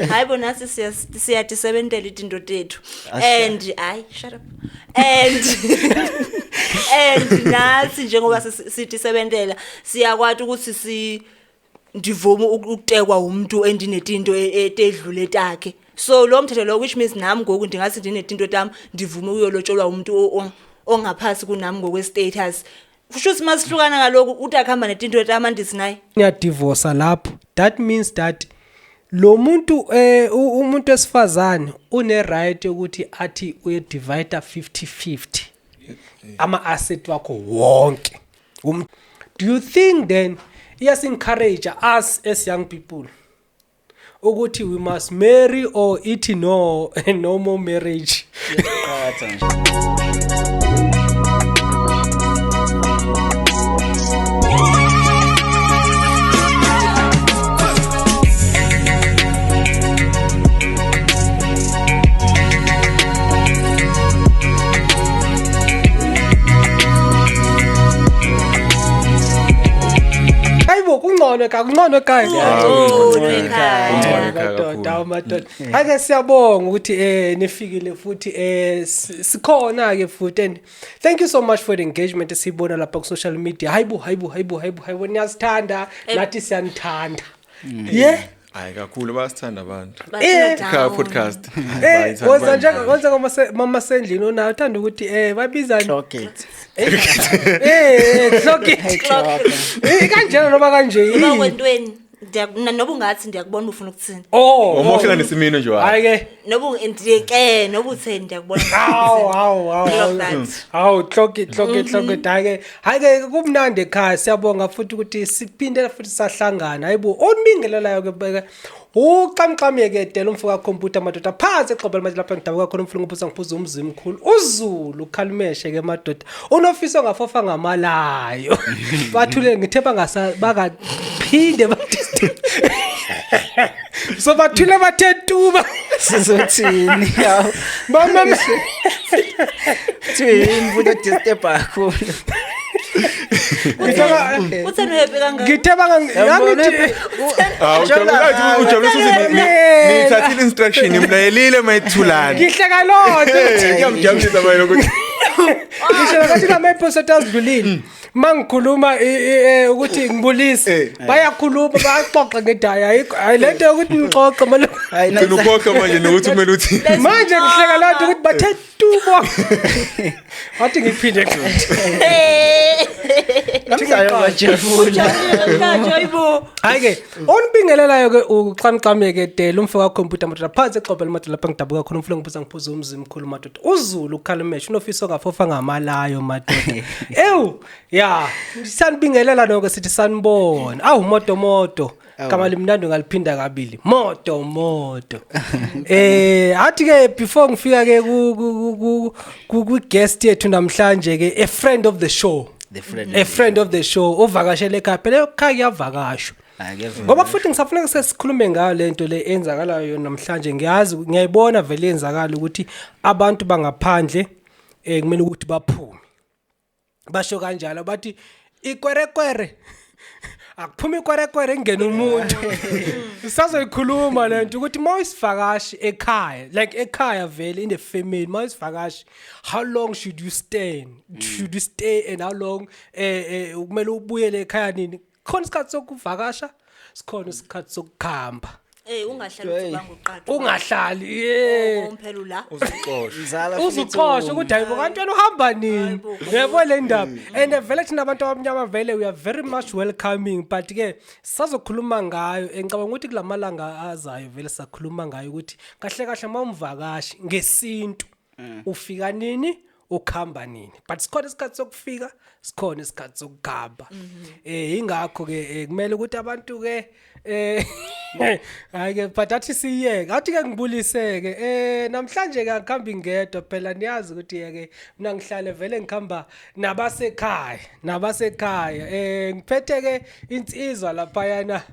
Hayi bo, nathi siyatisebentela itinto tethu. And hayi, shut up. And nathi njengoba sitisebentela siyakwati ukuthi si ndivume ukutekwa umuntu endinetinto etedlule takhe. So lo mthetho lo, which means nami ngoku ndingathi ndinetinto tami, ndivume uyolotsholwa umuntu ongaphasi kunami ngokwe-status. Kusho ukuthi masihlukana kaloku uthi akuhamba netinto tami, andithi naye. Niyadivorsa lapho, that means that lo muntu umuntu wesifazane une right yokuthi athi uye divide 50-50 ama asset wakho wonke. Do you think then iyas encourage us as young people ukuthi we must marry, or ithi no, no more marriage? Iyaqhatha nje. Hayibo, kungcono ka, kungcono ekhaya. Kungcono ekhaya. Kungcono ekhaya Madoda, kakhulu. awu madoda. Ake siyabonga ukuthi nifikile futhi, sikhona ke futhi, and thank you so much for the engagement esiyibona lapha ku social media. Hayibo, hayibo, hayibo, hayibo, hayibo, niyasithanda, nathi siyanithanda. Yeah. Hayi, kakhulu bayasithanda abantu. Bathina Ekhaya down. podcast. Wenza nje, wenza ngoma mama sendlini onayo uthanda ukuthi babizani? Clock it. Clock it. Clock. Kanjena noma kanje Noma yini? kwentweni noba ungathi ndiyakubona ufuna ukuthini. Oh. Uma ufika nesimino nje Hayi wakho. ke. Noba ndiyeke noba utheni, ndiyakubona. Hawu, hawu, hawu. Clock that. Hawu, clock it, clock it, clock it. Hayi ke, hayi ke, kumnandi ekhaya. Siyabonga futhi ukuthi siphinde futhi sahlangana. Hayibo, onibingelelayo ke beke. Uxamxamye ke dela umfo ka computer madoda, phansi exhobela manje lapha ngidabuka khona, umfula ngiphuza ngiphuza umzimkhulu uZulu khalimeshe ke madoda, unofisa ongafofa ngamalayo, bathule ngithe bangasa bakaphinde bathi so bathule bathe tuba. Sizothini? Yaw. Bamame. Thini futhi disturb kakhulu. Utheni uhappy kangaka? Ngithe bangangithi Ah, ujabule ukuthi nithathile instruction, nimlayelile mayithulana. Ngihleka lodwa. Kuyamjabulisa manje ukuthi Ngisho ngathi lama episode azidlulile mangikhuluma ukuthi ngibulise, bayakhuluma, bayaxoxa ngedaya, ayikho hayi lento yokuthi nixoxe manje. Hayi. Gcina ukhohlwa manje nokuthi kumele uthi. Manje ngihleka lodwa ukuthi bathe tubo, wathi ngiphinde futhi. Namhlanje bajabula. Ujabulile namhlanje, hayibo. Hayi ke, onibingelelayo ke uxamxame ke dela umfo ka computer madoda, phansi exhobela madoda lapha ngidabuka khona, umfula ngiphuza ngiphuza umzimkhulu madoda, uZulu ukhalimeshe, unofisa ongafofa ngamalayo madoda. Ewu ya, sanibingelela nonke, sithi sanibona. Awu moto moto, gama limnandi ngaliphinda kabili, moto moto. Athi ke before ngifika ke ku guest yethu namhlanje ke, a friend of the show. The friend. A friend of the show ovakashele ekhaya, phela ekhaya kuyavakashwa. Akevuma. Ngoba futhi ngisafuna sesikhulume ngayo lento le enzakalayo namhlanje. Ngiyazi, ngiyayibona vele yenzakala ukuthi abantu bangaphandle kumele ukuthi baphume, basho kanjalo bathi ikwerekwere akuphuma, ikwerekwere ingena umuntu. Sisazoyikhuluma lento ukuthi mawusivakashi ekhaya, like ekhaya vele in the family, mawusivakashi, how long should you stay, should you stay and how long kumele ubuyele ekhaya nini? Khona isikhathi sokuvakasha, sikhona isikhathi sokukhamba. Ungahlali uthi banguqaqo. Ungahlali, yeah. Umphela la. Uzixosha. Mzala. Uzuxosha ukuthi hayibo, kanti wena uhamba nini? Hayibo. Uyabo le ndaba, and vele thina abantu abamnyama vele we are very much welcoming, but ke sisazokhuluma ngayo. Ngicabanga ukuthi kulamalanga azayo vele sakhuluma ngayo ukuthi kahle kahle mawumvakashi ngesintu ufika nini, ukhamba nini, but sikhona isikhathi sokufika, sikhona isikhathi sokukhamba. Ingakho ke kumele ukuthi abantu ke hayi ke, but athi siyeke, athi ke ngibuliseke. Namhlanje ke angikhambi ngedwa phela, niyazi ukuthi ke mina ngihlale vele ngikhamba nabasekhaya, nabasekhaya. Ngiphethe ke insizwa lapha yana.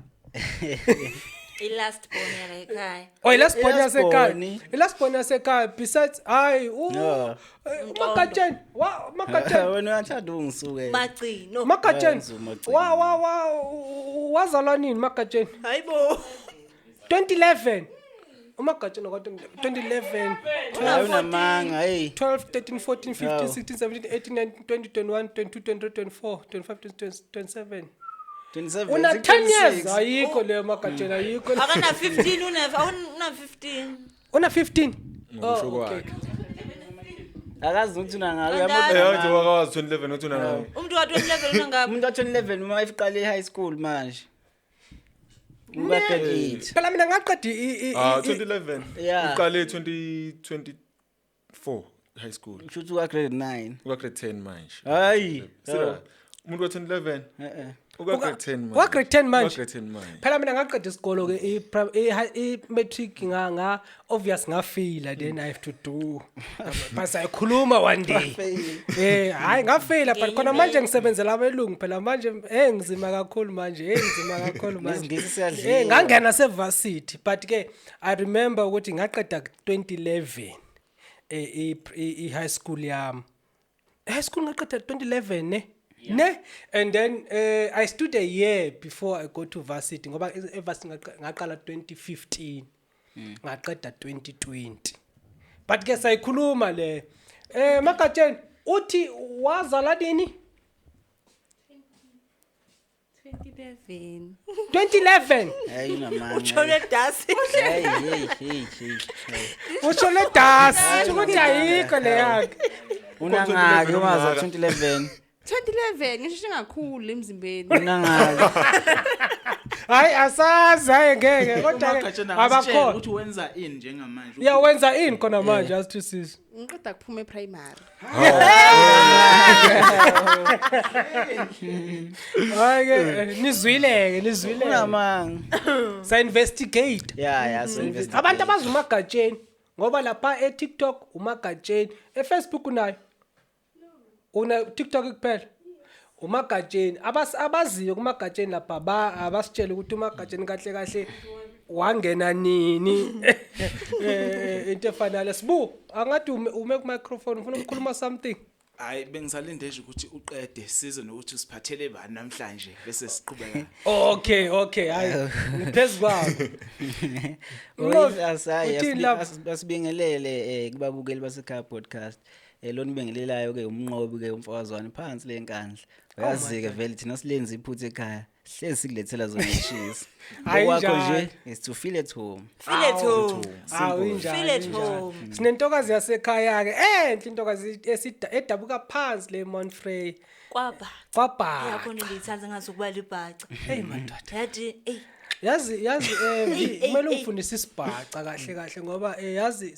I-last born yala ekhaya. Oh, i-last born I-last yasekhaya. born. I-last born yasekhaya besides hayi u Yeah. uMagatsheni wa uMagatsheni. Wena uyathanda ungisukela. Magcino. Magatsheni. Wenza uMagcino. Wa wazalwa nini, Magatsheni? Hayibo. 2011. uMagatsheni kwa 2011. Hayi, unamanga, hey. 12, 13, 14, 15, Hawu. 16, 17, 18, 19, 20, 21, 22, 23, 24, 25, 26, 27. 27. Una 10 years. 26. Ayikho leyo, Magatsheni, ayikho. Akana 15, una 15. Una 15. Ngokusho Oh, okay. kwakhe. Akazi ukuthi unangaki. Andazi. Eh, wathi wakawazi 2011 uthi unangaki. Umuntu wa 2011 unangaphi? Umuntu wa 2011 uma efiqale high school manje. Uka grade 8. Phela mina ngaqeda Ah, 2011. Yeah. Uqale 2024 high school. Kusho ukuthi uka grade 9. Uka grade 10 manje. Hayi. Sira. Umuntu wa 2011 Eh eh. uka grade 10 manje. Uka grade 10 manje. Uka grade 10 manje. Phela mina ngaqeda isikolo ke, i-matric, nga obvious ngafeyila, then I have to do, but sayikhuluma one day. Hayi, ngafeyila, but khona manje ngisebenzela abelungu phela manje, ngizima kakhulu manje, ngizima kakhulu manje. NesiNgisi siyadliwa. Ngangena sevarsity, but ke I remember ukuthi ngaqeda 2011 i high school yami. High school ngaqeda 2011, ne and then I stood a year before I go to varsity, ngoba e-varsity ngaqala 2015, ngaqeda 2020, but ke sayikhuluma le. Magatsheni, uthi wazala nini? 2011. 2011. Hayi, unamanga. Utshone dasi. Hey hey hey hey. Usho le dasi ukuthi ayikho le yakhe. Unangaki waza 2011? 2011 ngisheshe ngakhula emzimbeni. Unangaki? Hayi, asazi, hayi, ngeke, kodwa ke uMagatsheni akasitshele abakhona. ukuthi wenza ini njengamanje. Ya, wenza ini khona manje, asithi sisi? Ngiqeda kuphuma eprimary. Hayi ke, nizwile ke, nizwile. Unamanga. Sa investigate. Yeah, so investigate. Abantu abazi uMagatsheni ngoba lapha eTikTok uMagatsheni, eFacebook unayo? Una TikTok kuphela uMagatsheni. Abaziyo kuMagatsheni lapha ba abasitshela ukuthi uMagatsheni kahle kahle wangena nini, into efana lesibu angathi ume ku microphone, ufuna ukukhuluma something. Hayi, bengisalinde nje ukuthi uqede size nokuthi usiphathele bani namhlanje bese siqhubeka. Okay, hayi, ngiphezulu kwawo. Asayi. Uthini lapho? Asibingelele kubabukeli basekhaya podcast. Lona ubingelelayo ke umnqobi ke umfowazwane phansi lenkandla. Uyazi ke vele thina silenza iphutha ekhaya. Hlezi sikulethela zona ishisa. Hayi, Okwakho njalo. nje is to feel at home. Feel at home. Hawu, injalo. Feel at Injalo. home. Sinentokazi yasekhaya ke, enhle intokazi edabuka phansi le Mount Frere. Kwabha. Kwabhaca. Yakhona ngiyithanda ngazi ukuba libhaca. Hey madoda. Yathi ey. Yazi Ey, ey, kumele ey. ungifundise isibhaca kahle kahle, ngoba yazi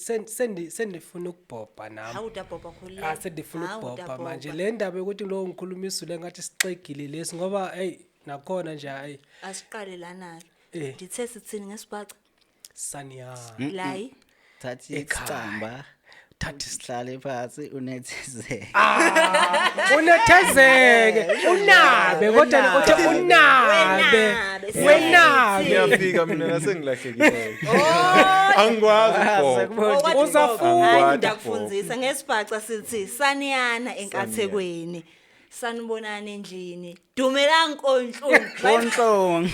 sendifuna ukubhobha nami. Hawu, dabhobha, khululeka. Ah, sendifuna Hawu, ukubhobha dabhobha. manje. Le ndaba yokuthi lo ngikhuluma isizulu engathi sixegile lesi, ngoba hey, nakhona nje hayi. Asiqale lana. Ndithe sithini ngesibhaca? Saniyana. Layi. Thatha Ekhaya. isicamba. Thatha Sihlale phansi unethezeke. Unethezeke, unabe, kodwa uthe unabe. Wenabe, Wenabe. Ngiyafika mina nasengilahlekile. Angikwazi ukubhobha. Okwathi Uzafunda. hayi, ndakufundisa ngesibhaca sithi saniyana enkathekweni. Sanibonani endlini. Dumelang konhlungu. Konhlong.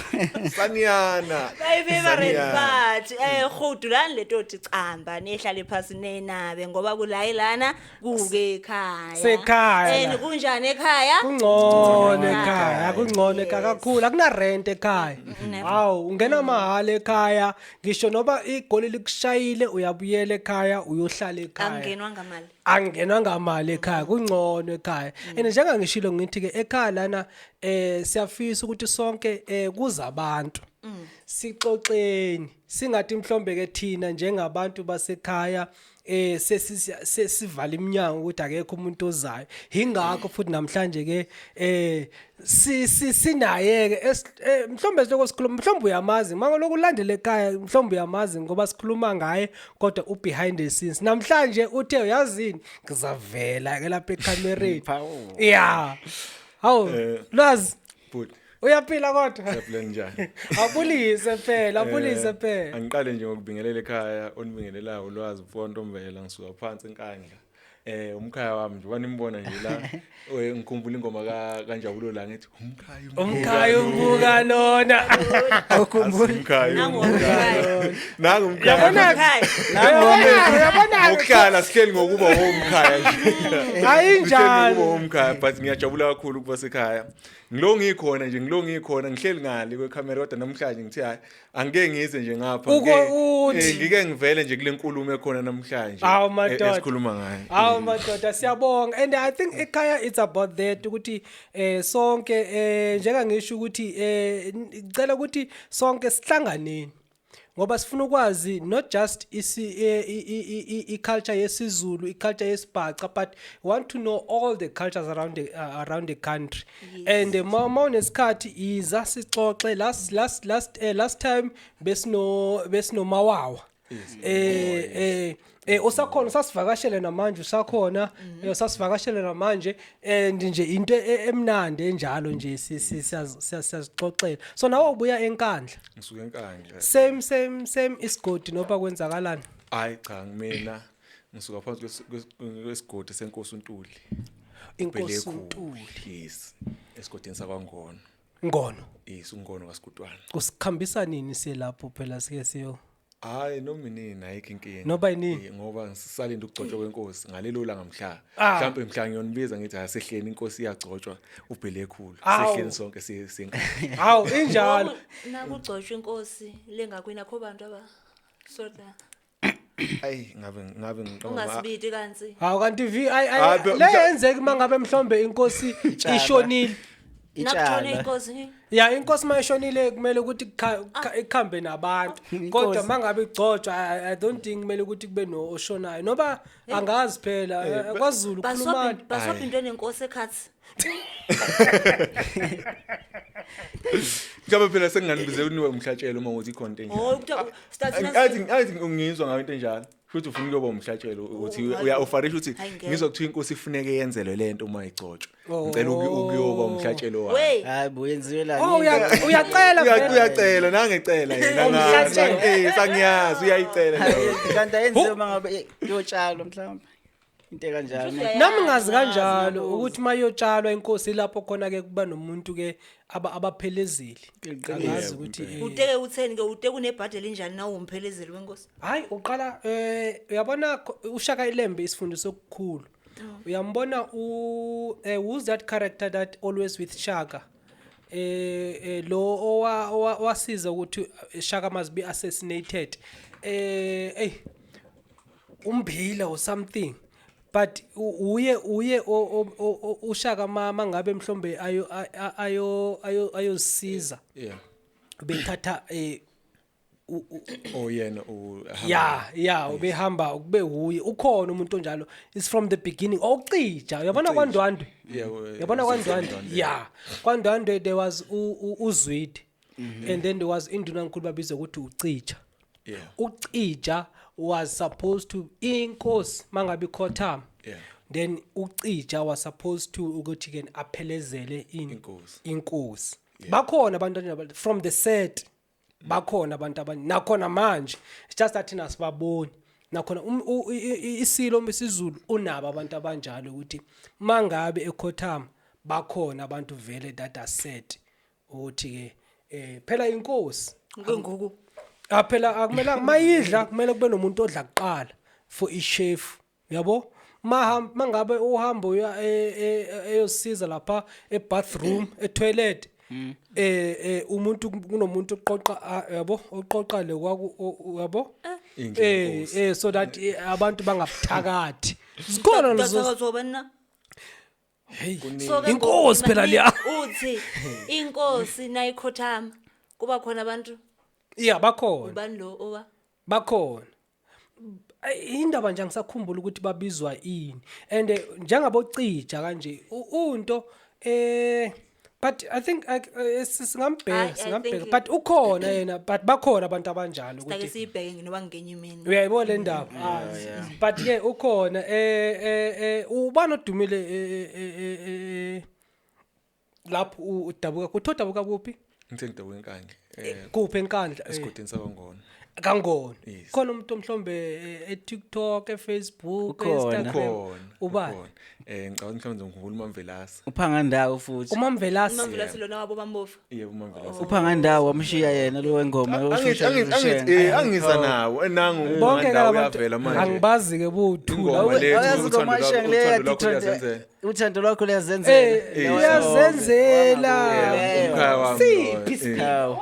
Saniyana. My favorite Saniyana. part, rhudulani le toti camba nehlale phasi nenabe, ngoba kulayi lana kuke ekhaya. Sekhaya la. And kunjani ekhaya? Kungcono ekhaya, kungcono ekhaya kakhulu. Akuna rent ekhaya. Never. Hawu, ungena mahhala ekhaya, ngisho noba igoli likushayile uyabuyela ekhaya uyohlala ekhaya. Angenwa ngamali. Angenwa ngamali ekhaya, kungcono ekhaya. And njengangishilo ngithi ke ekhaya lana siyafisa ukuthi sonke kuza abantu. Sixoxeni, singathi mhlombe ke thina njengabantu basekhaya sesivala iminyango ukuthi akekho umuntu ozayo. Ingakho futhi namhlanje ke sinaye ke mhlombe siloko sikhuluma, mhlombe uyamazi mangaloku ulandele ekhaya, mhlombe uyamazi ngoba sikhuluma ngaye, kodwa u behind the scenes. Namhlanje uthe uyazini, ngizavela ke lapha ekamereni. Yeah, hawu, Lwazi. But Uyaphila kodwa? siyaphila, njani? Abulise phela, abulise phela. Angiqale nje ngokubingelela ekhaya, onibingelelayo ulwazi mfo Ntombela, ngisuka phansi eNkandla. Umkhaya wami nje wanimbona nje la, ngikhumbula ingoma ka kaNjabulo la ngithi umkhaya. Umkhaya umbuka lona. Ukhumbula. Umkhaya. Nangu umkhaya. Nangu umkhaya. Yabona. Umkhaya. Uyabona, uyabona. Ngokuhlala sihleli ngokuba womkhaya nje. Hayi, Sihleli njalo. ngokuba womkhaya, but ngiyajabula kakhulu ukuba sekhaya. Ngilo ngikhona nje, ngilo ngikhona, ngihleli ngale kwekhamera, kodwa namhlanje ngithi hayi, angeke ngize nje ngapha. Uko uthi. Ngike ngivele nje kule nkulumo ekhona namhlanje Awu, madoda. esikhuluma ngayo. Awu madoda, siyabonga, and I think ekhaya it's about that ukuthi sonke, njenga ngisho ukuthi ngicela ukuthi sonke sihlanganeni ngoba sifuna ukwazi not just isi i culture yesiZulu, i culture yesiBhaca, but want to know all the cultures around the country. And ma unesikhathi iza sixoxe. Last time besinoMawawa, usakhona, usasivakashele namanje, usakhona, usasivakashele namanje, and nje into emnandi enjalo nje siyazixoxela. So nawe ubuya eNkandla? Ngisuke eNkandla. Same isigodi noba kwenzakalani? Hayi cha, mina ngisuka phansi kwesigodi senkosi uNtuli. Inkosi Bhelekhulu. uNtuli. Yes, esigodini sakwaNgono. Ngono. Yes, uNgono kaSigudwana. Usikhambisa nini selapho phela sike siyo? Hayi, noma inini, ayikho inkinga. Noba yinini? Ngoba sisalinda ukugcotshwa kwenkosi ngalelo langa mhla. Ah. Mhlawumbe mhla ngiyonibiza ngithi asehleni, inkosi iyagcotshwa uBhelekhulu. Awu. Sehleni sonke siyenkathi. Hawu, injalo. Nakugcotshwa inkosi lengakwini akho bantu aba soda? Ayi, ngabe ngiqamba. Ungasibiti kanti. Hawu, kanti vi ay Hayi, ay le yenzeki mangabe mhlombe inkosi ishonile. Nakutshona Itshala. inkosi. Ya, inkosi mayishonile kumele ukuthi ikhambe nabantu, kodwa Inkosi. mangabe igcotshwa I don't think kumele ukuthi kube no oshonayo, noba angazi phela, kwaZulu khulumani. Basobhi into enenkosi ekhathi. Mhlawumbe phela senginganibizela uniwe umhlatshelo uma uthi ikhona into enjalo. Oh, kuthiwa start. Athi ngizwa ngayo into enjalo. Futhi ufuna ukuyoba umhlatshelo, uthi uya ofarisha uthi Hayi, ngeke. ngizwa kuthiwa inkosi ifuneke yenzelwe lento uma igcotshwa. Oh. Ngicela ukuyoba umhlatshelo wayo. Wey. Hayi bo, yenziwe la. Oh, uyacela vele. Uyacela nangecela yena. Umhlatshelo. Sangiyazi uyayicela leyo. Kanti ayenziwe uma ngabe kuyotshalwa mhlawumbe. Into ekanjalo. Nami ngazi kanjalo ukuthi mayotshalwa inkosi lapho khona ke kuba nomuntu ke abaphelezeli. Angazi ukuthi Uteke utheni ke, uteke unebhadi elinjani na umphelezeli wenkosi? Hayi, uqala uyabona uShaka iLembe isifundiso okukhulu. Uyambona u who's that character that always with Shaka? Lo owasiza ukuthi Shaka must be assassinated. Hey, umbila or something. But uye uShaka mama ngabe mhlombe ayo ayosiza. Bethatha Oh, yena u Ya, ubehamba kube uye ukhona umuntu onjalo, is from the beginning ocija, uyabona kwaNdwandwe. Yeah, Uyabona kwaNdwandwe. Ndwandwe. Yeah, kwaNdwandwe there was uZwide and then there was indunankulu babizwa ukuthi uCija. uCija was supposed to, inkosi mangabe ikhothama, then uCija was supposed to ukuthi ke aphelezele Inkosi. Inkosi. Bakhona abantu abanjalo from the set, bakhona abantu abanye nakhona manje, it's just that thina sibaboni nakhona. Isilo isiZulu unabo abantu abanjalo ukuthi mangabe ekhothama bakhona abantu vele that are set ukuthi ke phela inkosi Ngenguku. Ah, phela akumelanga mayidla, kumele kube nomuntu odla kuqala for ishefu, yabo. Mahamba mangabe uhamba uya eyosiza lapha ebathroom, etoilet, umuntu kunomuntu oqoqa, yabo, oqoqa le kwaku yabo. Indlu yenkosi. So that abantu bangabuthakathi, sikhona lezo. Zoba Hey. So ke Inkosi ngoku phela leya. Uthi inkosi nayikhothama kuba khona abantu? Yeah, bakhona. Ubani lo owa? Bakhona. Ay, indaba nje angisakhumbula ukuthi babizwa ini and njengabocija kanje unto but I think singambheka. I Singambheka. think- But ukhona yena, but bakhona abantu abanjalo Sitake ukuthi siyibheke noma ngenye imini. Uyayibona le ndaba. Ah, but ke ukhona ubani odumile lapho udabuka, kuthiwa udabuka kuphi? Ngithe ngidabuka eNkandla. Kuphi eNkandla? Esigodini sakwaNgono. Kangona. Yes. Khona umuntu mhlombe e-TikTok, e-Facebook, Ukhona. e-Instagram. Khona. Ubani? Ukhona. Ngicabanga mhlawumbe ngikhumbula uMamvelase. Uphangandawo futhi. Umamvelasi. Umamvelasi lona wabo bambovu. Yebo, uMamvelase. Uphangandawo wamshiya yena lo wengoma. Angithi angiza nawo enangu Bonke uMandawo labantu uyavela manje. angibazi ke bothula. Ingoma le Ayazi uthando ingoma lwakho- Shenge le uthando lwakho yathi luyazenzela. uthando lwakho luyazenzela. Uyazenzela. Yeah, umkhaya wami Siphi loyo. siphi? Hawu.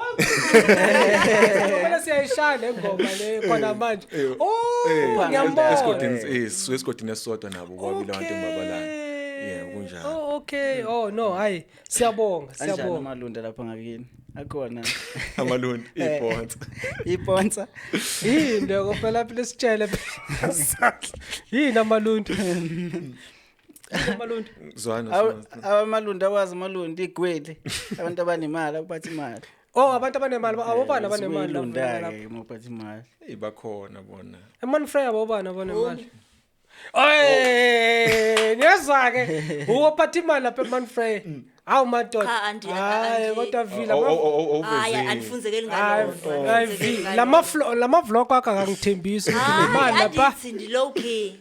Kumele siyayishaya le ngoma le khona manje. Oh, ngiyambona. Esigodini esigodini esisodwa nabo bobabili abantu engibabalana. Yebo, kunjalo. Oh, okay. Oh no, hayi siyabonga, Kanjani siyabonga. amalunda lapha ngakini? Akhona. Amalundu ibhonsa. Iponsa. Yini lokho phela phela sitshele phela. Yini amalundu? Yini amalundu? Zwana. Zwana. Amalunda awazi amalunda igwele. Abantu abanemali abaphatha imali. Oh, abantu abanemali, abobani abanemali lapha Ilunda lapha? ke uma uphatha imali. Hey bakhona bona. Emanfrey abobani abanemali? Oy, niyezwa ke. Uwophatha imali lapha eManfrey. Hawu madoda. Cha, Hayi kodwa vila. Hayi, andifunzekeli Hayi, ngaloo hayi, vila. Lama vlog akho akangithembisi ukuthi nemali lapha. Andithi ndi-low key.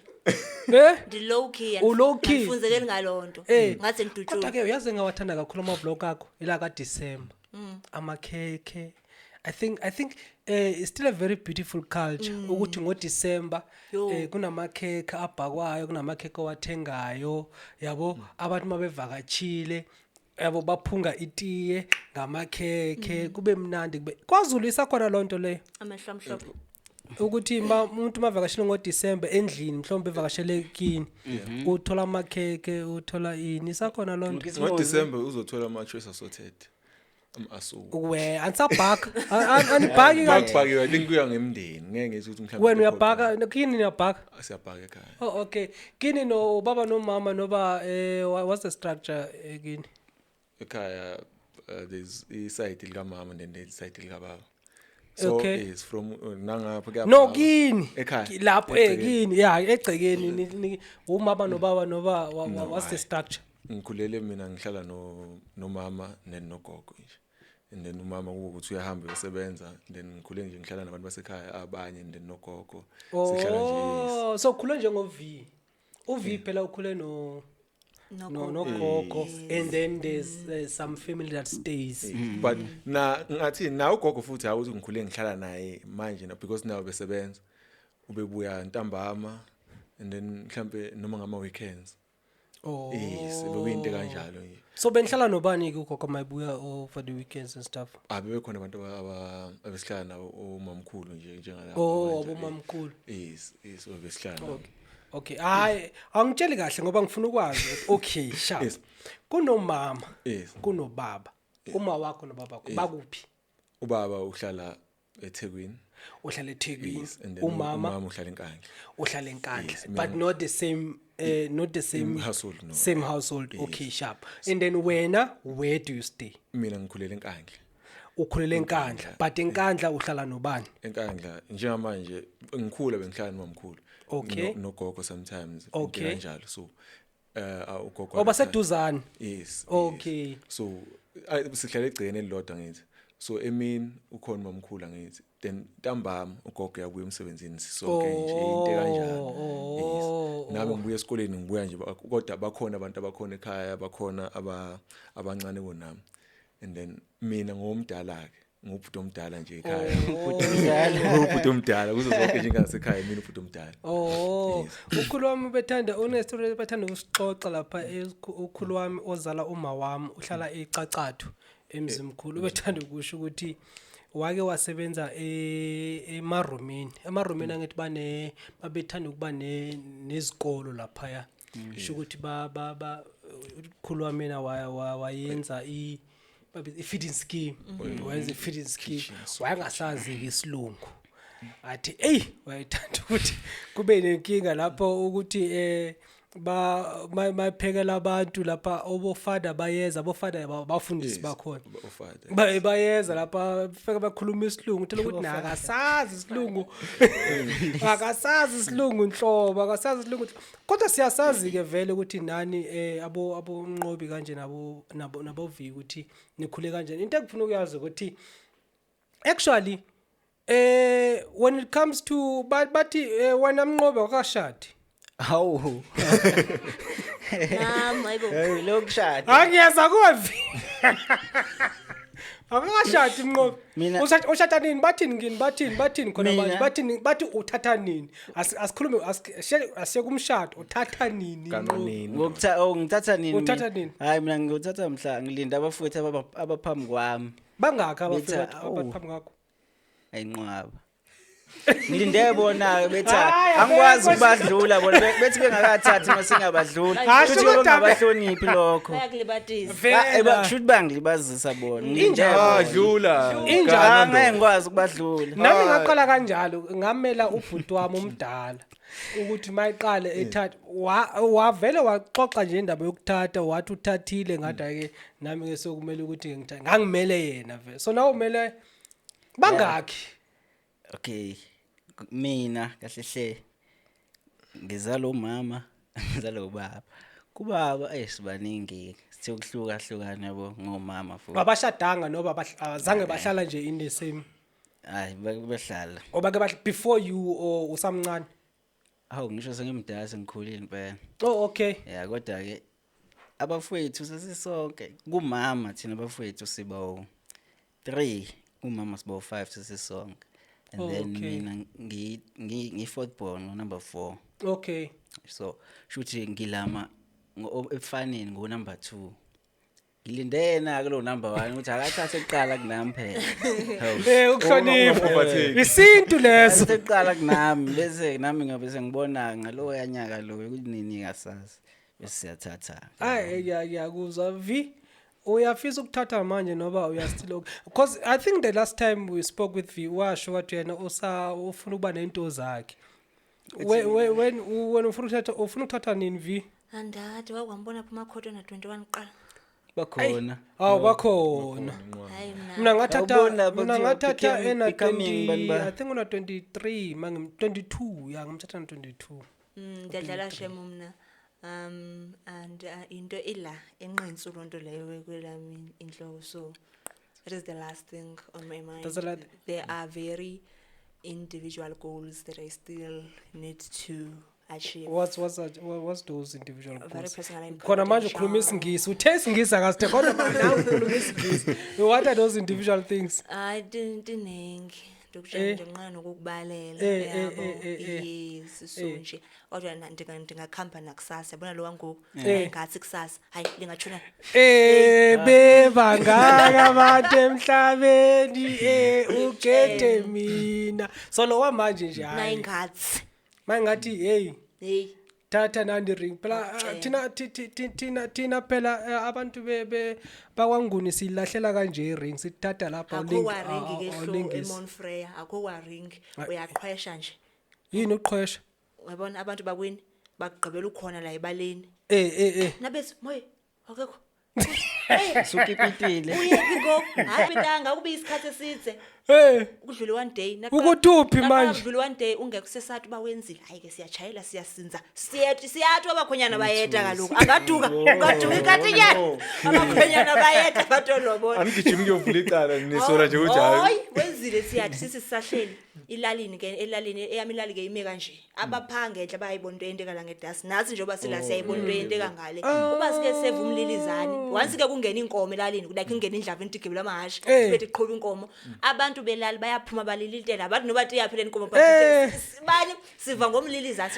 Eh? Ndi-low key. U-low key. Andifunzekeli ngaloo nto. Eh. Ngathi Kodwa ndidutshulwe. ke uyazi engawathanda kakhulu ama-vlog akho ila kaDisemba. Amakhekhe. I think it's still a very beautiful culture ukuthi ngoDisemba Yo. kunamakhekhe abhakwayo, kunamakhekhe owathengayo, yabo abantu mabevakatshile yabo baphunga itiye ngamakhekhe kube mnandi kube. KwaZulu isakhona lonto leyo Amehlo amhlophe. ukuthi ma umuntu mavakashele ngoDisemba endlini mhlawumbe evakashele kini uthola amakhekhe uthola ini isakhona lonto. NgoDecember uzothola ama choice assorted. Ama-asu. We anisabhaka anibhaki kanti. Bakubhakiwe, I think kuya ngemndeni. Ngeke ngithi ukuthi mhlawumbe Wena uyabhaka kini niyabhaka? Siyabhaka ekhaya. Oh okay. Kini no baba nomama noba what's the structure kini? Ekhaya there's iside likamama and then there's iside likababa. So Okay. is from nangapha kuyabhakwa. No kini. Ekhaya. Lapho Egcekeni. kini yeah egcekeni umama nobaba noba what's the hhayi. structure? Ngikhulele mina ngihlala no nomama then nogogo nje. And then umama kuwukuthi uyahamba uyosebenza then ngikhule nje ngihlala nabantu basekhaya abanye and then nogogo. Sihlala nje yes. Oh so ukhule njengo V. U V phela ukhule no nogogo and then there's some family that stays. But na ngathi na ugogo futhi hayi ukuthi ngikhule ngihlala naye manje na because nawe besebenza ubebuya ntambama and then mhlambe noma ngama weekends. Oh. Yes, bekuyinto kanjalo nje. So benihlala nobani ke ugogo mayibuya for the weekends and stuff? Abebekhona abantu abesihlala nabo omamkhulu nje njengalapho. Oh, kanjalo. abomamkhulu. Yes, obesihlala nabo. Okay. Hayi, angitsheli kahle ngoba ngifuna ukwazi. Okay, sharp. Yes. Kunomama, Yes. kunobaba. Uma wakho nobaba wakho bakuphi? Ubaba uhlala eThekwini. Uhlala eThekwini. Yes, and then Umama umama uhlala eNkandla. uhlala eNkandla. Yes, But mina- not the same not the same Household, no. Same household. Okay, sharp. And then wena, where do you stay? Mina ngikhulele eNkandla. Ukhulele eNkandla, but eNkandla uhlala nobani? Enkandla njengamanje ngikhula bengihlala nomamkhulu. Okay. Nogogo sometimes into Okay. kanjalo. So ugogo Oh, baseduzane. Yes. Okay. Yes. So sihlala egcekeni elilodwa ngithi. So emini ukhona mamkhulu ngithi. Then ntambama ugogo uyabuya emsebenzini sisonke nje into kanjalo. Oh, Yes. Nami ngibuya esikoleni ngibuya nje kodwa bakhona abantu abakhona ekhaya bakhona abancane kunami. And then mina ngomdala ke ngubhuti omdala nje ekhaya. Ngubhuti omdala kuzo zonke nje ngasekhaya mina ubhuti omdala. Oh, ukhulu wami bethanda unestory bethanda ukusixoxa lapha ukhulu wami ozala uma wami uhlala eCacathu emzimkhulu bethanda ukusho ukuthi wake wasebenza emarumini. Emarumini angithi bane babethanda ukuba nezikolo laphaya. Sho ukuthi ba ba ba ukhulu wami yena wayenza i babiza i-feeding scheme. Wayenza i-feeding scheme. Wayengasazi ke isilungu. Athi ey wayethanda ukuthi kube nenkinga lapho ukuthi ba maphekela abantu lapha obofada bayeza abofada bafundisi Yes, bakhona ofada. Bayeza lapha fike bakhuluma isilungu uthola ukuthi na akasazi isilungu akasazi isilungu nhlobo akasazi isilungu kodwa siyasazi ke vele ukuthi nani abo abonqobi kanje nabo nabo nabo V ukuthi nikhule kanjani. Into engifuna ukuyazi ukuthi actually When it comes to bathi wena Mnqobe wakashadi. Hawu. Nami hayibo. Hey, lokushada. Angiyeza kuwe. Akakashadi Mnqobe. Ushada nini? Bathini ngini? Bathini khona Mina- manje? Bathini, bathi uthatha nini? Asikhulume, asiye kumshado, uthatha nini? Ganwa Mnqobe? nini? Oh, ngithatha nini? Uthatha mina? nini? Hayi, mina ngiyothatha mhla ngilinda abafowethu abaphambi kwami. Bangakhi Bethi, abafika awu. abaphambi kwakho? Ayinqwaba. Ngilinde bona bethi Hayi, angikwazi abekho. ukubadlula bona, bethi bengakathathi mase ngabadlula. Hayi, Futhi kodwa- bangabahloniphi lokho. Bayakulibatisa. Ah, Vela. Shuthi bangilibazisa bona. Ngilinde Ah, bona. dlula. Injalo. Ah, ngeke ngikwazi ukubadlula. Nami ngaqala kanjalo, ngamela ubhuti wami omdala ukuthi mayiqale ethatha, wavele waxoxa nje indaba yokuthatha, wathi uthathile, ngathi ke nami ke sokumele ukuthi ngithathe, ngangimele yena vele. So nawe umele bangakhi? Okay. Mina kahle hle ngizala umama, ngizala ubaba. Kubaba sibaningi, sithe ukuhluka hlukana yabo ngomama futhi. Abashadanga noba azange bahlala nje in the same? Hayi, behlala. Obake before you or usamncane? Hawu, ngisho sengimdala, sengikhulile impela. Oh, okay. Ya, kodwa ke abafowethu sesisonke kumama, thina abafowethu siba u3, kumama siba u5 sesisonke. And Oh, then okay. mina ngi fourth born, number 4. Okay. So shuthi ngilama ebufaneni ngo number 2. Ngilinde yena ke lo number 1 ukuthi akathathe kuqala kunami phela. Hawu. Ukuhlonipha. Overtake. Isintu leso. Akathathe kuqala kunami bese nami ngabe sengibona ngalo yanyaka lo ukuthi nini ngasazi bese siyathatha. Hayi, ngiyakuzwa V. Uyafisa ukuthatha manje noba uya still okay? Because I think the last time we spoke with V, washo wathi yena ufuna ukuba nento zakhe. When ufuna ukuthatha nini, V? Andathi wakwambona phuma khotho na 21 qala. Bakhona. Awu, bakhona. Hayi mina. Mina ngathatha Awuboni lapha mina kuthiwa ngathatha ena becoming 20 bani ba- I think una 23, mangim 22, ya, ngimthatha na 22. Ndiyadlala shem mna. And into ila enqentsu lonto leyo kwelami inhloko, so that is the last thing on my mind. That's the There are very individual goals that I still need to achieve. What's that, what's those individual Very goals? personal and Khona manje ukhuluma confidential. isingisi, uthe isingisi akasithe, kodwa manje nawe ukhuluma isingisi. What are those individual things? Hayi, tinengi ndokutshela nje, nginqena nokukubalela, yabo. Yes, so nje kodwa ndingakhamba nakusasa, yabona lo wangoku ngathi kusasa hayi lingatshona. Bebangaka abantu emhlabeni, ukhethe mina. So lo wamanje nje, hayi. Nayingathi Mangathi hey, hey. Thatha nandi ring phela, thina thina phela, abantu be bakwaNguni silahlela kanje i-ring, sithatha lapha. Akho kwaringi ke hlo awulingisi. eMonfreya, akho kwaringi, uyaqhwesha nje. Yini uqhwesha? Uyabona abantu bakwini bakugqibela ukhona la ebaleni. Nabethi moye akekho. Sukipitile. Uyephi ngoku? Hayi ntanga, kube isikhathi eside. Kudlule one day. Ukuthi uphi manje? Kudlule one day ungekho, sesathi uba wenzile. Hayi ke, siyachayela, siyasinza. Siyathi siyathi abakhonyana bayeta kaloku. Angaduka, ungaduka ikatinyana. Abakhonyana bayeta batolobona. Angigijimi ngiyovula icala, nisola nje ukuthi hayi. Hayi, wenzile, siyathi sithi sisahleli ilalini ke, elalini eyami, ilali ke ime kanje. Abapha ngenhla bayayibona into eyenteka la ngedasi. Nathi njengoba sila siyayibona into eyenteka ngale. Uba sike seva umlilizane. Once ke kungena inkomo elalini, like ingena indlavu intigibela amahhashi, bethi qhuba inkomo. Abantu belali bayaphuma balilitela. Abantu noba tiyaphi le nkomo, but bani siva ngomlilizane.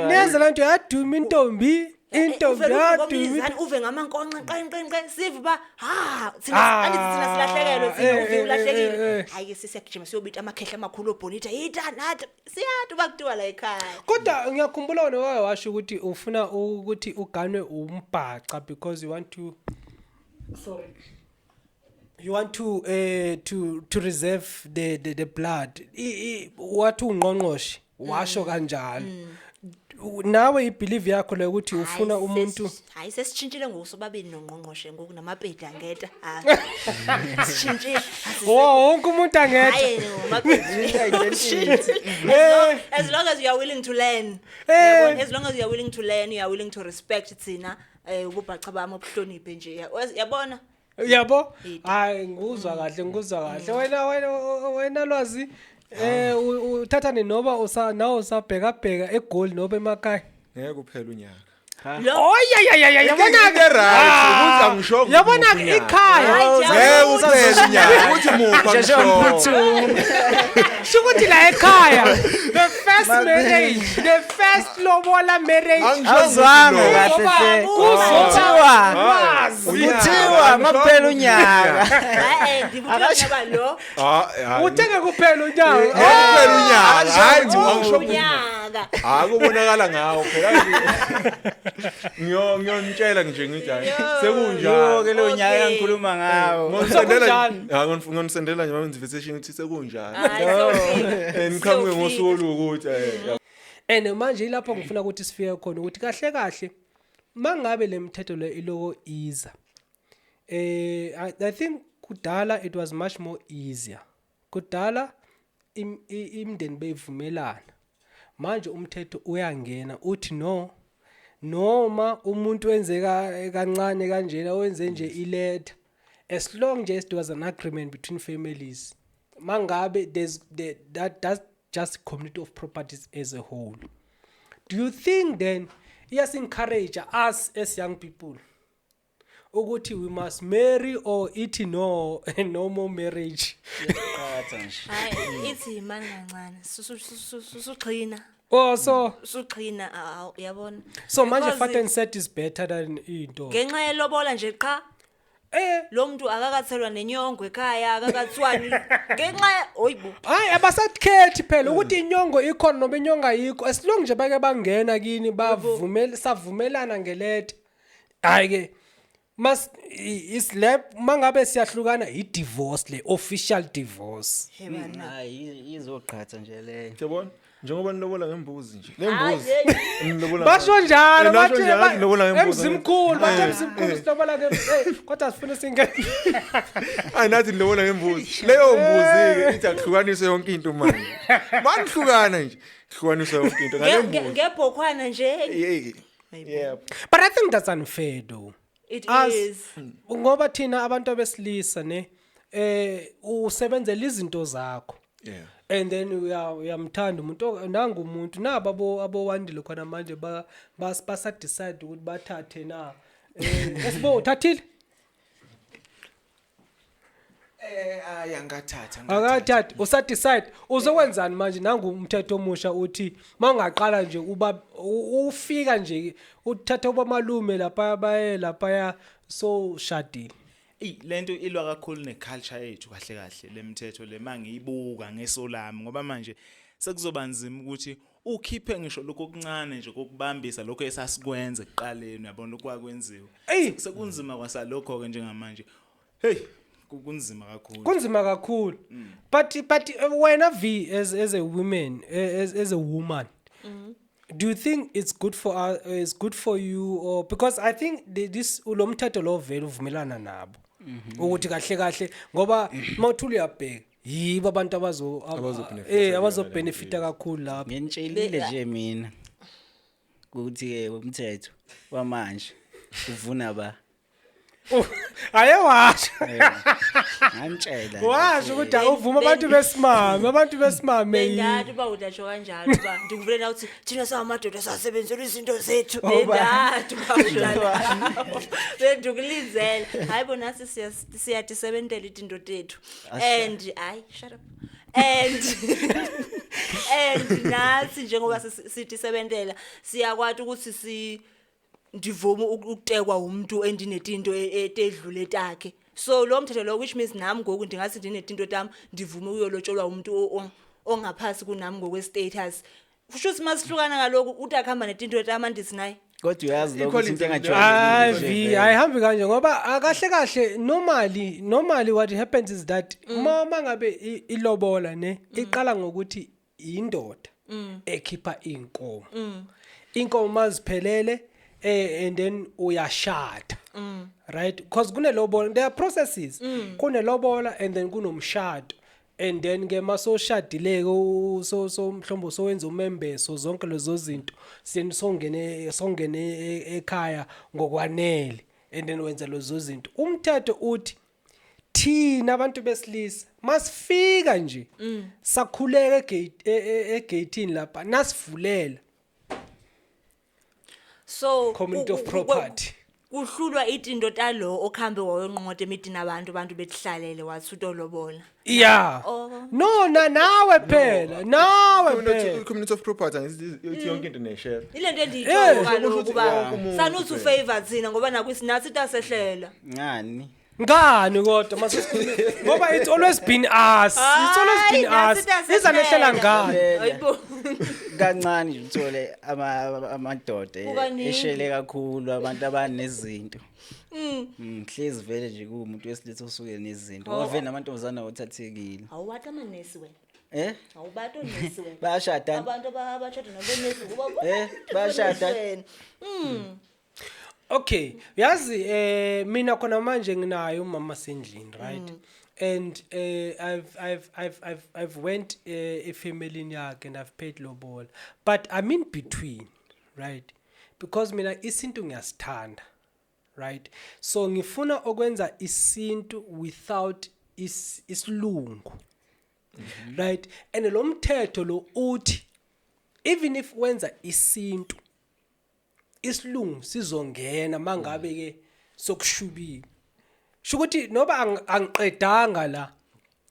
Neza lento yaduma intombi, intombi Uvele uve yaduma. ngomlilizane, uve ngamankonxa qe qe qe, sive uba ha thina Ah, andithi thina silahlekelwe thina, uve ulahlekile. Hayi ke, sisiyagijima siyobita amakhehla amakhulu obhonita yita nathi siyathi uba kuthiwa la ekhaya. Kodwa ngiyakhumbula wena waye washo ukuthi ufuna ukuthi uganwe umbhaca because you want to, sorry, you want to reserve the blood. Wathi ungqongqoshe washo kanjalo. Nawe ibelief yakho le ukuthi ufuna Hayi, umuntu hayi, sesitshintshile ngoku sobabili nongqongqoshe ngoku namapedi angeta. Sitshintshile. Oh, wonke umuntu angetha. Hayi, nomapedi. As long as you are willing to learn. Yabona, as long as you are willing to learn, you are willing to respect thina, ububhaca bami, obuhloniphe nje. Yabona. Yabo, hayi, ngikuzwa kahle, ngikuzwa kahle. Wena Lwazi, uthathane noba usa nawe usabheka bheka eGoli noba emakhaya? Ngeke kuphela unyaka. Lo Oh ya ya ya ya, yabona Into right ukuthi angisho. Yabona ikhaya. Hayi, Ngeke uphele unyaka ukuthi muphi angisho. Sho ukuthi la ekhaya the first marriage, the first lobola marriage. Awuzwanga kahle hle. Kuzothiwa Kuthiwa makuphela unyaka. Hayi, ndivuthiwa ngoba lo uthenge kuphela unyaka. Ngeke kuphela unyaka, hayi, angisho. Unyaka. Akubonakala ngawo phela. Ngiyonitshela nje ngithi hayi, sekunjalo. Yo ke lo nyaka engikhuluma ngawo. Ngonisendela. Sekunjalo. Ha, ngonisendela nje ama invitation ukuthi sekunjalo. Hayi, siyofika. Niqhamuke ngosuku oluwukuthi And manje ilapho ngifuna ukuthi sifike khona ukuthi kahle kahle mangabe lemithetho le iloko iza, I think kudala it was much more easier. Kudala imindeni beyivumelana. Manje umthetho uyangena uthi no, noma umuntu wenzeka kancane kanjena, wenze nje iletter, as long nje as there was an agreement between families, mangabe there's that's just community of properties as a whole. Do you think then iyas encourage us as young people ukuthi we must marry, or ithi no, no more marriage? Qhatha nje. Hayi, ithi imani kancane. Suxhina. Oh, so Suxhina, uyabona. So manje Because fat and set is better than into ngenxa yelobola nje qha. Lo muntu akakathelwa nenyongo ekhaya, akakathiwani ngenxa, oyibo. Hayi, abasakhethi phela ukuthi inyongo ikhona noma inyongo ayikho, as long nje bake bangena kini, bavumela, savumelana ngeletha. Hayi ke, mas is le mangabe siyahlukana, i divorce le, official divorce. Hayi, izoqhatha nje leyo. Yabona njengoba nilobola ngembuzi nje le Hayi, mbuzi nilobola Basho njalo. Nasho Bathi njalo, nilobola ngembuzi. Emzimkhulu, bathi emzimkhulu silobola ngembuzi, kodwa sifuna singene. Hayi, nathi nilobola ngembuzi. Leyo mbuzi ke ithi akuhlukaniswe yonke into. Manje manihlukana nje, hlukaniswe yonke into ngale mbuzi. Ngebhokhwana nje. Yeah. But I think that's unfair though. It is. Ngoba thina abantu abesilisa ne, usebenzela izinto zakho. And then uyamthanda umuntu, nangu umuntu nabo abowandile khona manje basa decide ukuthi bathathe na. Esibo uthathile? Ayi, angathatha. Akathathi, usa decide uzokwenzani manje. Nangu umthetho omusha uthi mawungaqala nje uba ufika nje uthatha obamalume lapha, baye lapha, so shadile. Ey, lento ilwa kakhulu neculture yethu kahle kahle lemithetho le, mangiyibuka ngeso lami, ngoba manje sekuzoba nzima ukuthi ukhiphe ngisho lokho okuncane nje kokubambisa lokho esasikwenza ekuqaleni, uyabona, lokho kwakwenziwa. Eyi. Sekunzima kwasalokho ke njengamanje. Hey, kunzima kakhulu. Kunzima kakhulu, but wena V, as a woman, as a woman, do you think it's good for us, it's good for you, or because I think this lo mthetho lo vele uvumelana nabo ukuthi kahle kahle, ngoba mawuthula uyabheka, yibo abantu abazo Abazobenefita abazobenefita kakhulu lapho. Nginitshelile nje mina ukuthi ke umthetho wamanje uvuna ba. Aye, washo. Ngamtshela nje. Washo ukuthi awuvuma abantu besimame, abantu besimame yini. Bendathi uba udatsho kanjalo, uba ndikuvulela ukuthi thina sangamadoda sasebenzela izinto zethu. Bendathi uba udala bendikulizela. Hayi bo, nathi siyatisebentela itinto tethu and hayi, shut up. And nathi njengoba sitisebentela siyakwati ukuthi si ndivuma ukutekwa umuntu endinetinto etedlule takhe. So lo mthetho lo, which means nami ngoku ndingathi ndinetinto tami, ndivume uyolotsholwa umuntu ongaphasi kunami ngokwe-status, kusho ukuthi masihlukana kaloku uthi akuhamba netinto tami, andithi naye. Kodwa uyazi lokho ukuthi into Hayi engajwayelekile V, nje vele. ayihambi kanje, ngoba akahle kahle normally what happens is that uma ngabe ilobola ne iqala ngokuthi indoda ekhipha inkomo, inkomo maziphelele, and then uyashada, right? Because kunelobola, there are processes, kunelobola and then kunomshado, and then ke masoshadile ke, so mhlombo sowenza umembeso, zonke lezo zinto, songene ekhaya ngokwanele. And then wenza lezo zinto. Umthetho uthi thina abantu besilisa masifika nje sakhuleka egate egateini lapha nasivulela. So Community of property. Kuhlulwa itinto talo okhambe wayonqoda emidini abantu bethihlalele wathi utolobola. Yeah. Oh. No, na nawe phela, nawe phela. Community of property angithi ithi yonke into neshare. Ile nto Eh, endiyitshoyo kaloku kusho ukuthi uba wonke umuntu sanuthi phela. ufavor thina ngoba nakwisi nathi tasehlela. Ngani? Ngani kodwa masesikhuluma ngoba it's always been us. It's always been Hayi, us. nathi Izanehlela tasehlela. ngani? Hayibo. Kancane nje uthole amadoda Kukaningi. eshele kakhulu abantu abanezinto. Hlezi vele nje kuwumuntu wesilisa osuke nezinto. Ngoba vele namantombazana awathathekile. Awubati amanesi wena. Eh? Awubati onesi wena. Bayashada. Abantu abashada nabonesi kuba Eh, bayashada. wena. Okay, yazi mina khona manje nginayo umama sendlini, right? And I've went efamily yakhe and I've paid lobola. But I'm in between, right? Because mina isintu ngiyasithanda, right? So ngifuna okwenza isintu without isilungu. Right? And lo mthetho lo uthi even if wenza isintu isilungu sizongena mangabe ke sokushubile, sho ukuthi noba angiqedanga la,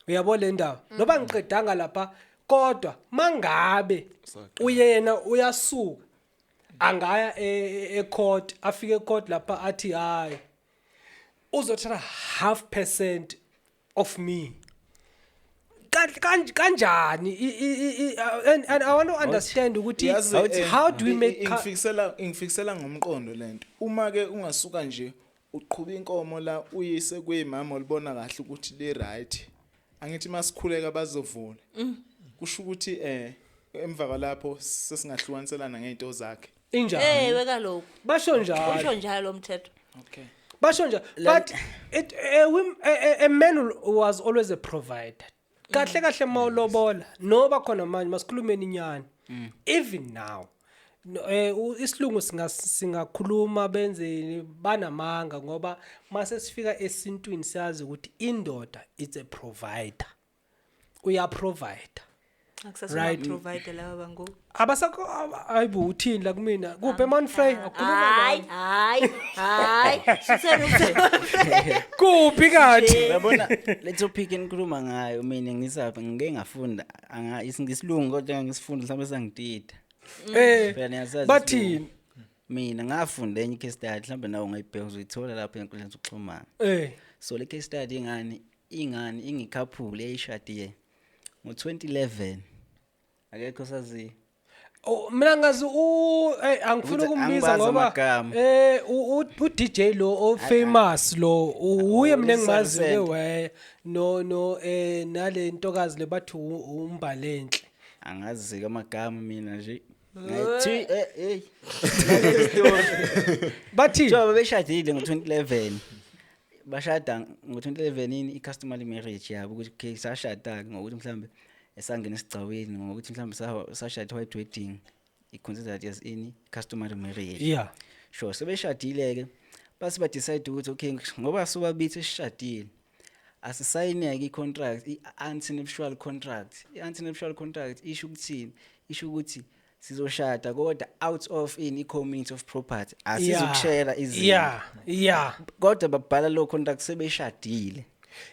uyabo le ndaba, noba angiqedanga lapha, kodwa mangabe uyena uyasuka angaya ecourt, afike ecourt lapha athi hayi, uzothatha half percent of me. Kanjani? And I want to understand ukuthi Yazi, how do we make ingifikisela ngomqondo lento. Uma ke ungasuka nje uqhuba inkomo la uyise kuyimama olibona kahle ukuthi le right, angithi masikhuleka bazovula, kusho ukuthi emva kwalapho sesingahlukaniselana ngezinto zakhe. Injani? Ewe kaloku. Basho njalo. Usho njalo lo mthetho. Okay. Basho njalo, but it a man was always a provider kahle kahle mawulobola noba khona manje masikhulumeni inyani, even now. No, isilungu singakhuluma benzeni banamanga ngoba mase sifika esintwini siyazi ukuthi indoda it's a provider, uya provide. Akusasona Right. provider laba bangoku. Abasakho ayibo, uthini la kumina kuphi eManfrey akhuluma Hayi, nami. hayi, hayi. Sitheni umthetho? Kuphi kathi? Uyabona le topic enikhuluma ngayo, mina ngisapha ngike ngafunda isilungu kodwa ngisifunda mhlawumbe sangidida. Phela niyasazi Bathini? isilungu. Mina ngafunda enye case study, mhlawumbe nawe ungayibheka, uzoyithola lapha enkundleni zokuxhumana. So le case study ingani ingicouple eyishadiye ngo2011, akekho sazi. Oh, mina ngazi angifuni Ukuthi ukumbiza angibazi ngoba amagama. u DJ lo o famous lo uye mina engimazi le Cent. we no nale ntokazi le bathi umbalenhle. Angazi amagama mina nje ngathi hey. Bathi Njengoba beshadile ngo2011, bashada ngo2011 ini i-customary marriage yabo ukuthi okay sashada ngokuthi mhlambe esangena esigcawini ngokuthi mhlambe sashada white wedding, i-considered as ini customary marriage. Sure, sebeshadile ke base ba decide ukuthi okay ngoba sobabithi sishadile asisayineke i-contract, i-antenuptial contract. I-antenuptial contract isho ukuthini? Isho ukuthi sizoshada kodwa out of in i-community of property asizukushare izinto. Kodwa babhala lo contract sebeshadile.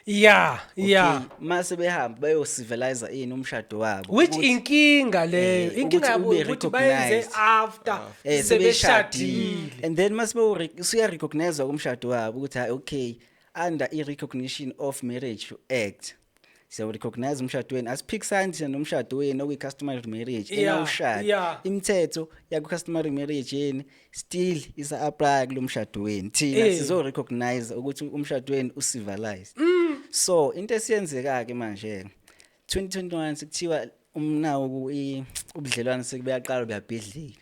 Okay, mase behamba bayocivilize ini umshado wabo Which ukuthi inkinga leyo, inkinga ukuthi yabo ube ukuthi bayenze recognized. after sebeshadile. And then mase usuya recognize umshado wabo ukuthi hayi okay under i recognition of marriage act siya recognize umshado wenu, asiphikisani thina nomshado wenu okuyi customary marriage enawushada. Imithetho yaku customary marriage yeni still isa apply kulo mshado wenu, thina sizo recognize ukuthi umshado wenu ucivilized. So into esiyenzeka ke manje 2021 sekuthiwa umnawo ubudlelwane sekubuyaqala buyabhidlika,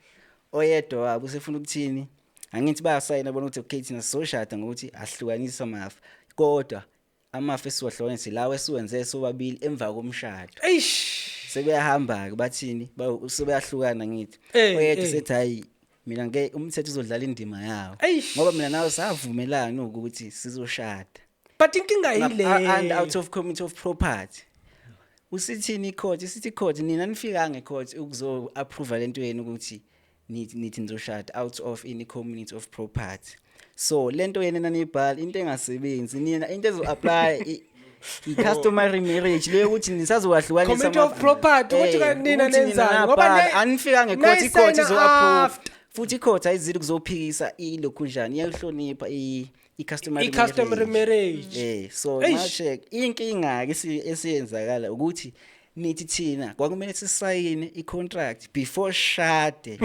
oyedwa wabo usefuna ukuthini, angithi bayasayina bona ukuthi okay thina sizoshada ngokuthi ahlukanise amafa, kodwa amafa esiwahlukanise lawo esiwenze sobabili emva komshado. Eish. Sebeyahamba ke bathini, sebeyahlukana ngithi oyedwa sethi hayi Mina ngeke, umthetho uzodlala indima yawo. Eish. Ngoba mina nawe savumelana ukuthi sizoshada. But inkinga yile And out of community of property. Usithini icourt? Isithi icourt, nina nifikanga ecourt ukuzo approve lento yenu ukuthi nithi nizoshada out of any community of property. So lento yena nanibhala into engasebenzi, nina into ezo apply i-customary marriage leyo ukuthi nisazokwahlukanisa. Community of property, ukuthi nina ukuthi nenzani, ngoba nabhala, anifikanga ecourt, icourt nayisayina izo approve. after. Futhi icourt ayizili kuzophikisa ilokhunjani, iyayihlonipha i-customary I-customary marriage. So Eish. manje inkinga ke esiyenzakala ukuthi nithi thina kwakumele sisayine i-contract before shade.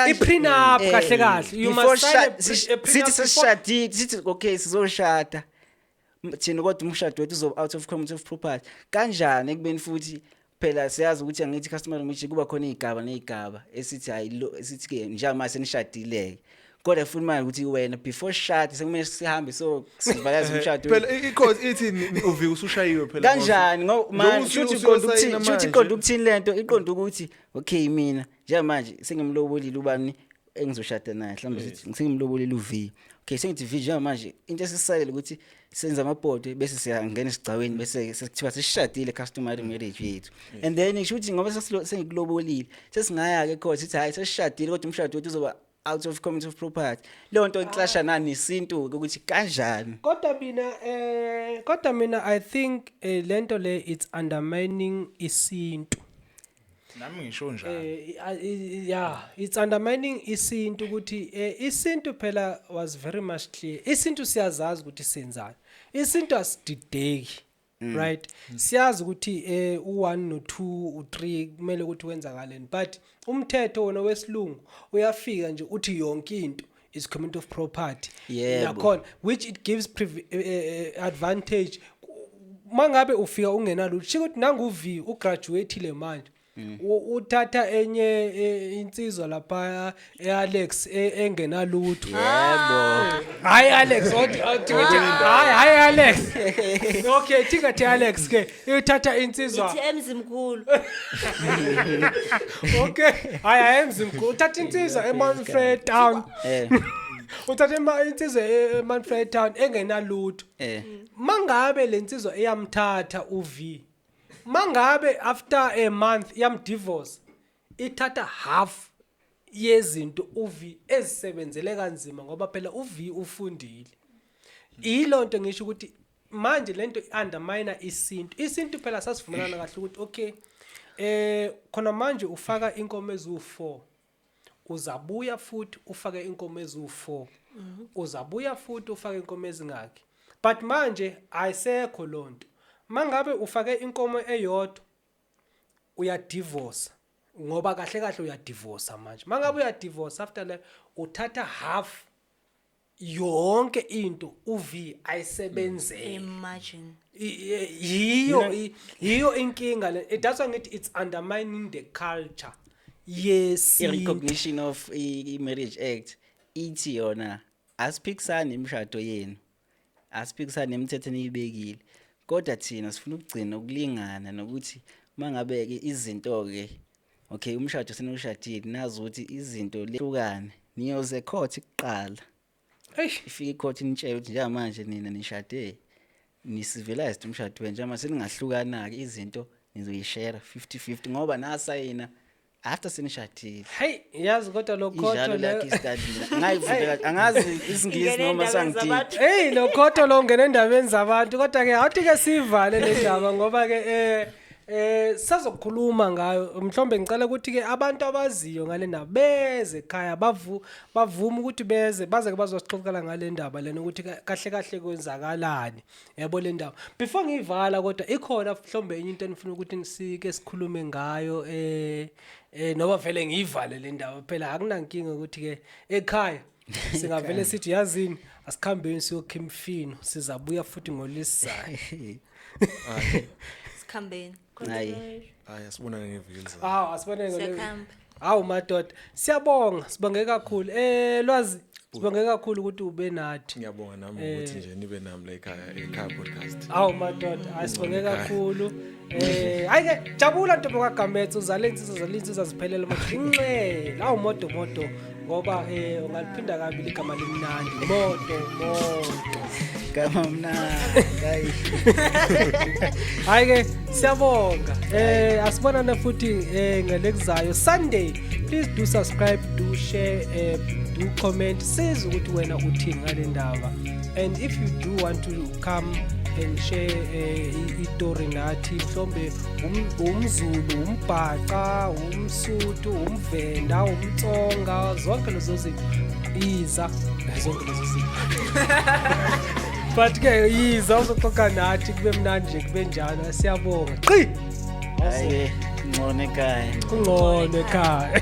I-prenup, kahle kahle. You Before must sign a prenup sithi sesishadile, sithi okay sizoshada thina, kodwa umshado wethu uzoba out of community of property kanjani, ekubeni futhi phela siyazi ukuthi angithi customary marriage kuba khona izigaba nezigaba, esithi hayi lo, esithi ke njengamanje senishadile, kodwa futhi manje ukuthi wena before shade sekumele sihambe so sivalaze umshado. Phela i-court ithi uvika usushayiwe phela. Kanjani? Ngoba manje Njengoba shuthi iqonda ukuthini? usuyosayina Shuthi manje. iqonda ukuthini lento? Iqonda ukuthi okay, mina njengamanje sengimlobolile ubani engizoshada naye, mhlawumbe sithi sengimlobolile uV. Okay, sengithi V, njengamanje into esisalele ukuthi senze amabhodwe bese siyangena esigcawini, bese sekuthiwa sesishadile, customary marriage yethu. And then ngisho ukuthi ngoba sengikulobolile, sesingaya ke court sithi hayi, sesishadile, kodwa umshado wethu uzoba out of community of property. Leyo nto iclasha nani nesintu ukuthi kanjani? Kodwa mina I think lento le, it's undermining isintu. Nami ngisho njalo. Yeah, it's undermining isintu ukuthi isintu phela was very much clear. Isintu siyazazi ukuthi senzani. Isintu asidideki, right? Siyazi ukuthi u1 no2 u3 kumele ukuthi wenzakaleni, but umthetho wona wesilungu uyafika nje uthi yonke into is community of property. Nakhona which it gives advantage mangabe ufika ungenalutho. Sho ukuthi nangu V ugraduateile manje, uthatha enye insizwa lapha eAlex engenalutho. Hayi Alex, othi hayi, hayi Alex, okay, thinga Alex ke uthatha insizwa. Ithi emzimkhulu. Okay, hayi, hayi emzimkhulu, uthatha insizwa eManfred Town. Uthatha insizwa eManfred Town engenalutho. Mangabe lensizwa eyamthatha uV, mangabe after a month iyamdivorce, ithatha half yezinto uV ezisebenzele kanzima, ngoba phela uV ufundile. Ilonto ngisho ukuthi manje lento undermine isintu. Isintu phela sasivumelana kahle ukuthi okay, khona manje ufaka inkomo ezu4, uzabuya futhi ufake inkomo ezu4, uzabuya futhi ufake inkomo ezingaki, but manje ayisekho lonto. Mangabe ufake inkomo eyodwa uyadivorce, ngoba kahle kahle uyadivorce manje. Mangabe uyadivorce, after le uthatha half yonke into uV ayisebenzele. Imagine. Yiyo inkinga le. That's why ngithi it's undermining the culture yesintu. I-Recognition of i-Marriage Act ithi yona asiphikisani imishado yenu, asiphikisani nemithetho eniyibekile, kodwa thina sifuna ukugcina ukulingana nokuthi mangabe ke izinto ke, okay, umshado senushadile, nazi ukuthi izinto lehlukane, niyoze court kuqala. Eish. Ifike icourt initshele ukuthi njengamanje nina nishade ni-civilized umshado wenu, njengamanje seningahlukana-ke, izinto nizoyishare 50-50 ngoba nasayina after senishadile. Hey, yazi kodwa lo Injalo khotho lakhe le istadi, mina ngayifunda kahle, angazi isingisi Ingene noma endabeni sangidini. zabantu. Hey, lo khotho lo ngene endabeni zabantu, kodwa ke awuthi ke sivale le ndaba ngoba ke sazokhuluma ngayo. Mhlombe ngicela ukuthi ke abantu abaziyo ngale ndaba beze ekhaya, bavume ukuthi beze baze ke bazosixoxela ngale ndaba lena ukuthi kahle kahle kwenzakalani, yabo, le ndaba. Before ngiyivala kodwa, ikhona mhlombe enye into enifuna ukuthi sike sikhulume ngayo noba vele ngiyivale le ndaba? Phela akunankinga ukuthi ke ekhaya singavele sithi yazini, asikhambeni siyokha imfino, sizabuya futhi ngolwesizayo. Sikhambeni. Hayi. Hayi, asibonane ngeviki elizayo. Hawu, asibone. Siyakhamba. Hawu madoda, siyabonga, sibonge kakhulu. Lwazi. Sibonge kakhulu ukuthi ube nathi. Ngiyabonga nami ukuthi nje nibe nami la ekhaya, ekhaya podcast. Awu madoda, asibonge Ekhaya. kakhulu. Hayi ke, jabula ntombi kaGametsi, uzale insizwa, uzale insizwa ziphelele manje. Inxele, awu modo modo, ngoba ungaliphinda kabi igama limnandi. Modo modo. Gama mnandi. Hayi. Hayi ke, siyabonga. Asibonane futhi ngelekuzayo Sunday. Please do subscribe, do share, do comment. Siza ukuthi wena uthini ngale ndaba. And if you do want to come and share istory nathi, mhlombe umZulu, umbhaca, umSuthu, umVenda, umTsonga, zonke lezo zinto, iza zonke lezo zinto. But ke yiza uzoxoxa nathi, kube mnandi nje, kube njalo. Siyabonga. Qi! Hayi, ngcono ekhaya. Kungcono ekhaya.